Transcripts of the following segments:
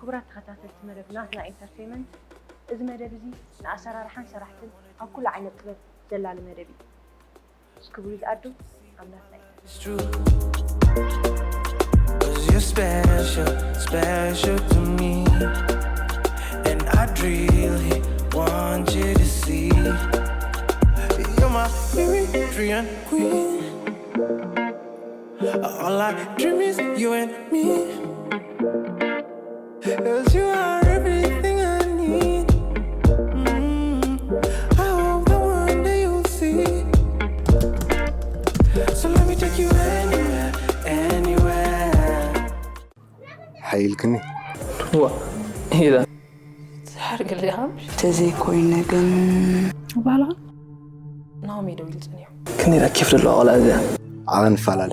ክቡራት ተኸታተልቲ መደብ ናትና ኢንተርቴይመንት፣ እዚ መደብ እዚ ንኣሰራርሓን ሰራሕትን ኣብ ኩሉ ዓይነት ጥበብ ዘላሊ መደብ እዩ። እስኪ ብሉ ዝኣዱ ኣብ ናትና ኢንተርቴይመንት። It's true. Cause you're special, special to me. And I really want you to see. You're my Eritrean queen. All I dream is you and me. Cause you are everything I need. Mm, I hope that one day you'll see. So let me take you anywhere, anywhere. ሓይልክኒ ዋ ኢለ ዝሓርግልኻ ተዘይኮይነ ግን ባላ ናሆም ኢደው ኢሉ ጸኒሑ ክንደይ ኬፍ ዘለዋ ቆልዓ እዚኣ ዓቐን ንፈላለ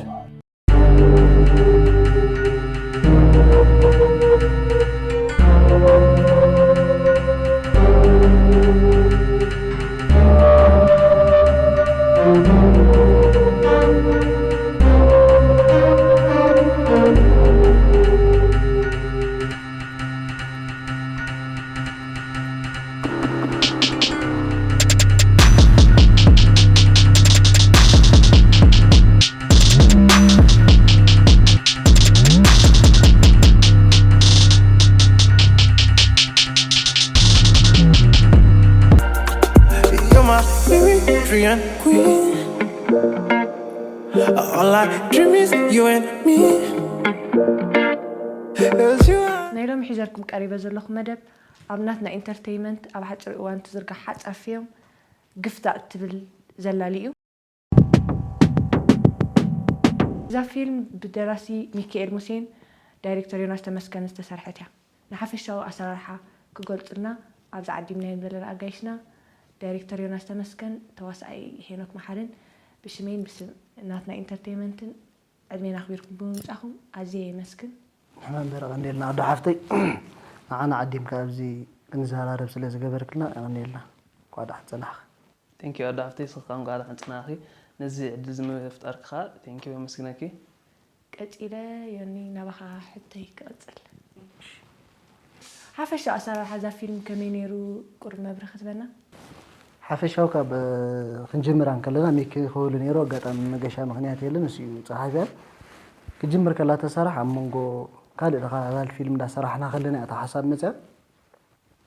You're my Eritrean queen. All I dream is you and me. Cause you are ናይ ሎሚ ሒዘልኩም ቀሪበ ዘለኹ መደብ ኣብ ናትና ኢንተርቴይመንት ኣብ ሓፂር እዋን ትዝርጋሕ ሓፃር ፊልም ግፍታ እትብል ዘላሊ እዩ። እዛ ፊልም ብደራሲ ሚካኤል ሙሴን ዳይሬክተር ዮናስ ተመስገን ዝተሰርሐት እያ። ንሓፈሻዊ ኣሰራርሓ ክገልፁልና ኣብዚ ዓዲምናዮም ዘለና ኣጋይሽና ዳይሬክተር ዮናስ ተመስገን፣ ተዋሳኣይ ሄኖክ መሓርን ብሽመይን ብስም ናትና ኢንተርቴይመንትን ዕድሜና ኣኽቢርኩም ብምምፃኹም ኣዝየ የመስግን። ንሕና እምበር የቐንየልና ኣዶ ሓፍተይ፣ ንዓና ዓዲምካ ኣብዚ ክንዘራረብ ስለ ዝገበርክልና የቐንየልና። እንኳዕ ደሓን ጸናሕኻ። Thank you ኣዶ ሓፍተይ፣ ንስኻ እንኳዕ ደሓን ጸናሕኺ። ነዚ ዕድል እዚ ምፍጣርኪ ከዓ thank you የመስግነኪ። ቀጺለ ዮኒ ናባኻ ሕቶይ ክቕጽል። ሓፈሻዊ ኣሰራርሓ እዛ ፊልም ከመይ ነይሩ? ቁሩብ መብርሂ ክትበና? ሓፈሻዊ ካብ ክንጅምራ እንከለና ሚኪ ክህሉ ነይሩ፣ ኣጋጣሚ መገሻ ምኽንያት የለን፣ ንሱ እዩ ጸሓፊ። ክጅምር ከላ ተሰራሕ ኣብ መንጎ ካልእ ደኻ ኣባል ፊልም እንዳሰራሕና ከለና እያ እታ ሓሳብ መጽያ።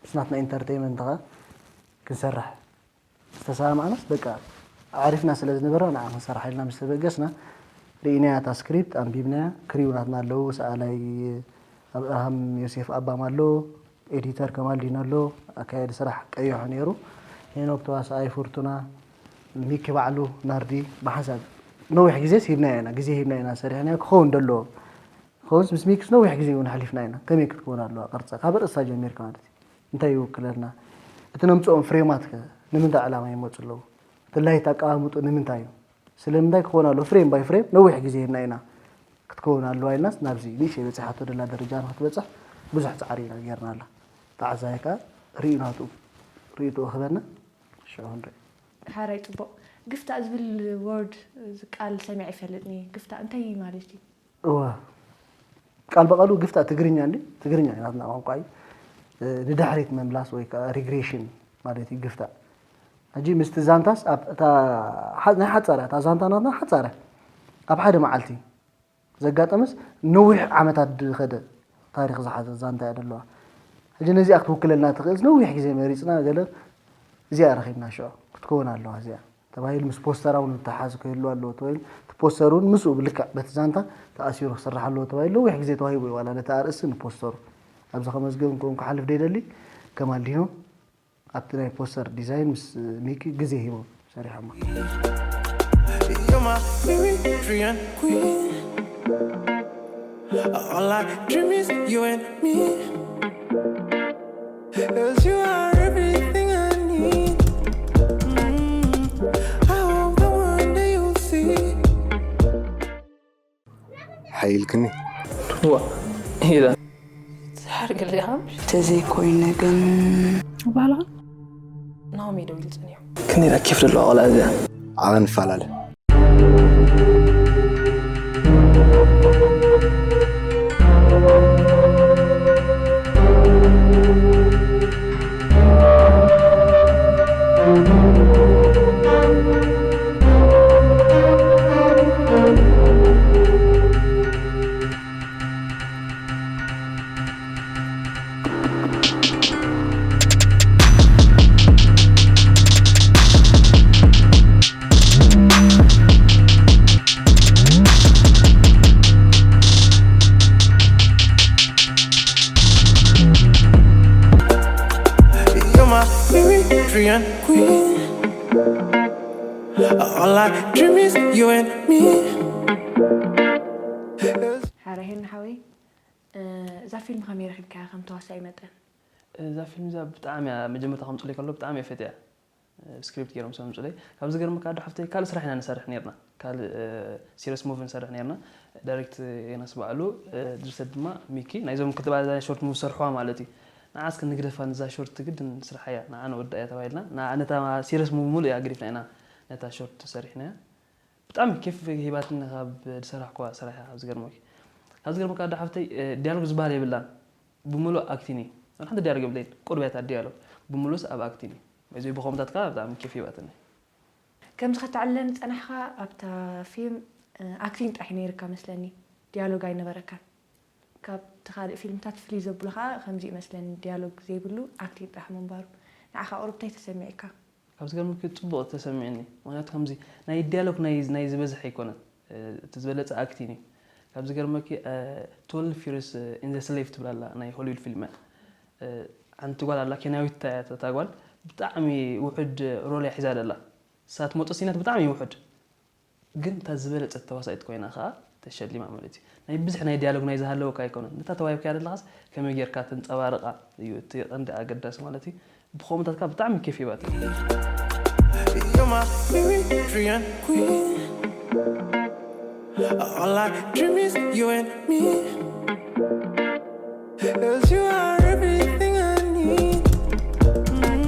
ምስ ናትና ኢንተርቴይመንት ኸ ክንሰርሕ ዝተሰማማዕናስ በቃ ኣዕሪፍና ስለ ዝነበረ ንዓ ክንሰርሓ ኢልና ምስ ተበገስና ርኢናያ እታ ስክሪፕት ኣንቢብናያ። ክሪው ናትና ኣለዉ፣ ሰኣላይ ኣብርሃም ዮሴፍ ኣባም ኣሎ፣ ኤዲተር ከማልዲን ኣሎ፣ ኣካያዲ ስራሕ ቀይሖ ነይሩ፣ ሄኖክ ተዋሳኣይ፣ ፍርቱና፣ ሚኪ ባዕሉ፣ ናርዲ ብሓንሳብ ነዊሕ ግዜስ ሂብናዮ ኢና፣ ግዜ ሂብናዮ ኢና ሰሪሕናዮ ክኸውን ደለዎ። ከውንስ ምስ ሚክስ ነዊሕ ግዜ እውን ኣሕሊፍና ኢና። ከመይ ክትከውን ኣለዋ ቅርጻ? ካብ ርእሳ ጀሚርካ ማለት እዩ። እንታይ ይውክለልና? እቲ ነምጽኦም ፍሬማት ከ ንምንታይ ዕላማ ይመጹ ኣለዉ? እቲ ላይት ኣቀማምጡ ንምንታይ እዩ? ስለምንታይ ክኸውን ኣለዎ? ፍሬም ባይ ፍሬም ነዊሕ ግዜ ሂብና ኢና ክትከውን ኣለዋ ኢልናስ ናብዚ ንእሽተይ በጺሓቶ ደላ ደረጃ ንክትበጽሕ ብዙሕ ጻዕሪ ኢና ጌርና ኣላ። ተዓዛይ ከኣ ርእዩ ናቱ ርእይትኡ ክበና ሽዑ ክንርኢ። ሓራይ ጽቡቕ። ግፍታ ዝብል ወርድ እዚ ቃል ሰሚዐ ይፈልጥኒ። ግፍታ እንታይ ማለት እዩ? እወ ቃል በቃሉ ግፍታ ትግርኛ እንዲ ትግርኛ እዩ ናትና ቋንቋ እዩ። ንድሕሪት ምምላስ ወይ ከዓ ሪግሬሽን ማለት እዩ ግፍታ። ሕጂ ምስቲ ዛንታስ ኣብ እታ ሓ- ናይ ሓፃር እያ እታ ዛንታ ናትና ሓፃር እያ። ኣብ ሓደ መዓልቲ ዘጋጠመስ ነዊሕ ዓመታት ዝኸደ ታሪክ ዝሓዘ ዛንታ እያ ዘለዋ። ሕጂ ነዚኣ ክትውክለልና ትኽእል ነዊሕ ግዜ መሪፅና ገለ እዚኣ ረኺብና ሽዑ ክትከውን ኣለዋ እዚኣ ተባሂሉ ምስ ፖስተር እውን ምትሓዝ ክህሉ ኣለዎ ተባሂሉ እቲ ፖስተር እውን ምስኡ ብልክዕ በቲ ዛንታ ተኣሲሩ ክስራሕ ኣለዎ ተባሂሉ ነዊሕ ግዜ ተዋሂቡ እዩ ዋላ ነቲ ኣርእስቲ ንፖስተሩ ኣብዚ ከመዝገብ እንከውን ክሓልፍ ደይደሊ ከማልዲኖ ኣብቲ ናይ ፖስተር ዲዛይን ምስ ሚኪ ግዜ ሂቦም ሰሪሖማ። You're my Eritrean queen. All I dream is you and me. Cause you are everything I need. Mm, I hope that one day you'll see. ሓይልክኒ ዋ ኢለ ዝሓርግልኻ ተዘይኮይነ ግን ባላ ናሆም ኢደው ኢሉ ጸኒሑ ክንደይ ኬፍ ዘለዋ ቆልዓ እዚኣ ዓቐን ንፈላለ You're my Eritrean queen. All I dream is you and me. ሓራሄን ሓወይ፣ እዛ ፊልም ከመይ ረኺብካያ ከም ተዋሳኢ መጠን? እዛ ፊልም እዚኣ ብጣዕሚ እያ፣ መጀመርታ ከምፅለይ ከሎ ብጣዕሚ እየ ፈትያ። ስክሪፕት ገይሮም ሰምፁለይ። ካብ ዝገርመካ ኣዶ ሓፍተይ ካልእ ስራሕ ኢና ንሰርሕ ነርና፣ ካልእ ሲሪየስ ሙቪ ንሰርሕ ነርና። ዳይሬክት ዮናስ በዓሉ፣ ድርሰት ድማ ሚኪ። ናይዞም ክልተ በዓል ሾርት ሙቪ ዝሰርሕዋ ማለት እዩ። ንዓ እስከ ንግደፋ፣ ንዛ ሾርት ግድን ስርሓ እያ፣ ንዓ ንወዳ እያ ተባሂልና። ንዓ ነታ ሲሪየስ ሙቪ ሙሉእ እያ ገዲፍና ኢና ነታ ሾርት ሰሪሕናያ። ብጣዕሚ ኬፍ ሂባትኒ ካብ ዝሰራሕኩዋ ስራሕ እያ። ካብ ዝገርመኪ ካብ ዝገርመካ ኣዶ ሓፍተይ ዲያሎግ ዝበሃል የብላን፣ ብምሉእ ኣክቲንግ እዩ። ዋላ ሓንቲ ዲያሎግ የብለይን፣ ቁሩብ እያ እታ ዲያሎግ፣ ብምሉእስ ኣብ ኣክቲንግ እዩ። እዚ ብኸምታት ከዓ ብጣዕሚ ኬፍ ሂባትኒ። ከምዚ ከተዕልለን ዝጸናሕካ ኣብታ ፊልም ኣክቲንግ ጥራሕ ነይርካ መስለኒ፣ ዲያሎግ ኣይነበረካን። ካብቲ ካልእ ፊልምታት ፍልይ ዘብሎ ከዓ ከምዚ እዩ መስለኒ፣ ዲያሎግ ዘይብሉ ኣክቲንግ ጥራሕ ምንባሩ። ንዓኻ ቁሩብ እንታይ ተሰሚዕካ? ካብ ዝገርመኪ ፅቡቕ ተሰሚዕኒ፣ ምክንያቱ ከምዚ ናይ ዲያሎግ ናይ ዝበዝሕ ኣይኮነን፣ እቲ ዝበለፀ ኣክቲንግ እዩ። ካብ ዝገርመኪ ትወልቭ ፊሪስ ኢን ዘ ስሌቭ ትብል ኣላ ናይ ሆሊውድ ፊልም እያ። ሓንቲ ጓል ኣላ ኬንያዊት እያ እታ ጓል፣ ብጣዕሚ ውሑድ ሮል እያ ሒዛ ዘላ። ንሳ ትመልኦ ሲናት ብጣዕሚ እዩ ውሑድ፣ ግን እታ ዝበለፀት ተዋሳኢት ኮይና ከዓ ተሸሊማ ማለት እዩ። ናይ ብዝሕ ናይ ዲያሎግ ናይ ዝሃለወካ ኣይኮነን፣ ነታ ተዋሂብካያ ዘለኻስ ከመይ ጌርካ ተንፀባርቓ እዩ እቲ ቀንዲ ኣገዳሲ ማለት እዩ። ብኸምኡታት ከዓ ብጣዕሚ ኬፍ ሂባትኒ። You're my Eritrean queen. All I dream is you and me. Cause you are everything I need. Mm,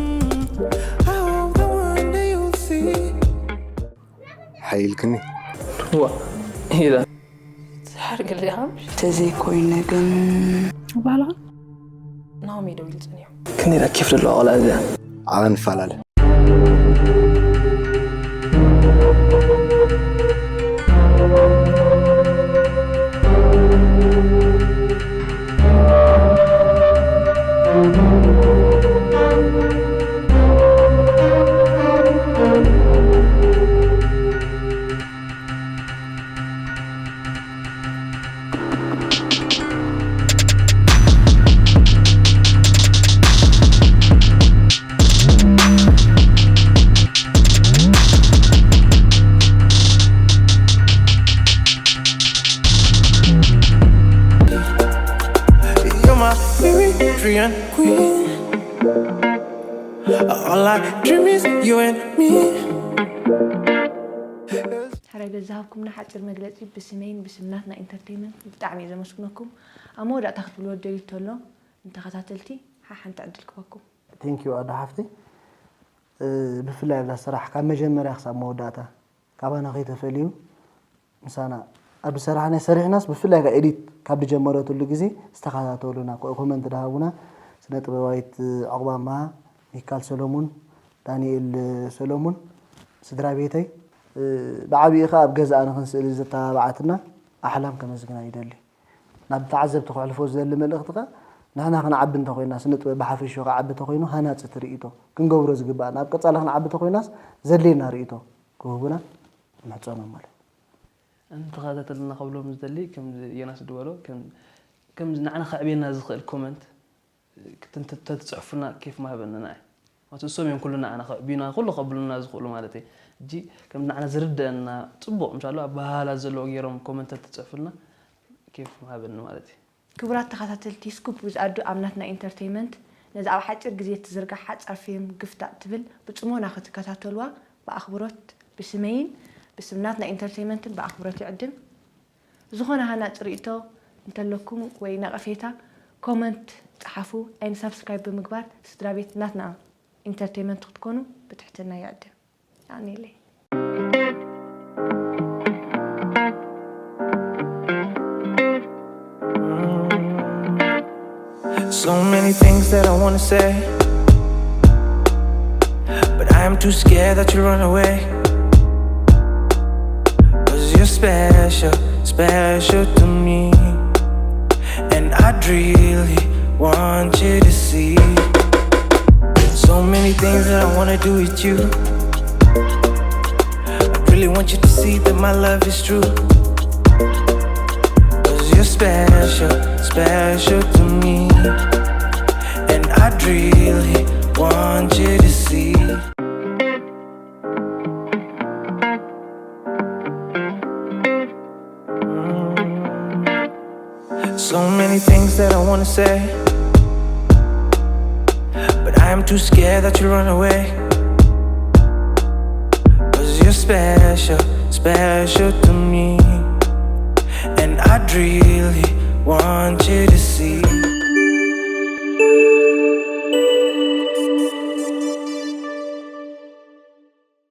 I hope that one day you'll see. ሓይልክኒ ዋ ኢላ ትሓርግልያ ተዘይኮይነ ግን ባህልኻ ናሆም ኢደው ኢሉ ጸኒሑ ክንደይ ኬፍ ዘለዋ ቆልዓ እዚኣ ዓቐ ንፈላለ You're my Eritrean queen. All I dream is you and me. ሕራይ በዚ ሃብኩምና ሓፂር መግለፂ ብስመይን ብስም ናትና ኢንተርቴይመንት ብጣዕሚ እየ ዘመስግነኩም። ኣብ መወዳእታ ክትብልዎ ደልዩ ተሎ ንተኸታተልቲ ሓሓንቲ ዕድል ክበኩም። Thank you ኣዶ ሓፍተይ። ብፍላይ ኣብዛ ስራሕ ካብ መጀመርያ ክሳብ መወዳእታ ካባና ከይተፈልዩ ምሳና ኣብ ዝሰራሕናዮ ሰሪሕናስ ብፍላይ ከኣ ኤዲት ካብ ዝጀመረትሉ ግዜ ዝተኸታተሉና ኮመንት ዝሃቡና ስነ ጥበባዊት ዕቑባ ኣምሃ፣ ሚካል ሰሎሙን፣ ዳንኤል ሰሎሙን፣ ስድራ ቤተይ ብዓቢኡ ከኣ ኣብ ገዝኣ ንኽንስእል ዝተባብዓትና ኣሕላም ከመስግና ይደሊ። ናብ ተዓዘብቲ ከሕልፎ ዝደሊ መልእኽቲ ከኣ ንሕና ክንዓቢ እንተኾይና ስነ ጥበብ ብሓፈሽኡ ክዓቢ እንተኾይኑ ሃናጺ ትርኢቶ ክንገብሮ ዝግባኣና ኣብ ቀጻሊ ክንዓቢ እንተኾይናስ ዘድልየና ርእይቶ ክህቡና ንምሕጸኖም ማለት እዩ። ንተኸታተልና ከብሎም ዝደሊ ከምዚ ዮናስ ዝበሎ ከምዚ ንዓና ከዕብየና ዝኽእል ኮመንት ተትፅሕፉልና ኬፍ ምሃበኒ ንዓይ ማለት እሶም እዮም ኩሉ ንዓና ከዕብዩና ኩሉ ከብሉና ዝኽእሉ ማለት እዩ። ሕጂ ከም ንዓና ዝርደአና ፅቡቕ ምሻሎ ኣበሃህላ ዘለዎ ገይሮም ኮመንት ተትፅሕፉልና ኬፍ ምሃበኒ ማለት እዩ። ክቡራት ተኸታተልቲ ስኩፕ ዊዝ ኣዱ ኣብ ናትና ኢንተርቴይመንት ነዛ ኣብ ሓፂር ግዜ እትዝርጋሕ ሓፃር ፊልም ግፍታእ ትብል ብፅሞና ክትከታተሉዋ ብኣኽብሮት ብስመይን ብስም ናትና ኢንተርቴይመንትን ብኣኽብሮት ይዕድም። ዝኾነ ሃናፂ ርእይቶ እንተለኩም ወይ ነቐፌታ ኮመንት ፀሓፉ and subscribe ብምግባር ስድራ ቤት ናትና ኢንተርቴይመንት ክትኮኑ ብትሕትና ይዕድም። ኣኔለይ። So many things that I wanna say, but I am too scared that you run away. Cause you're special, special to me. And I'd really want you to see. Many things that I wanna do with you. I really want you to see that my love is true. Cause you're special, special to me. And I'd really want you to see. So many things that I wanna say, but I am too scared that you run away. Cause you're special, special to me. And I'd really want you to see.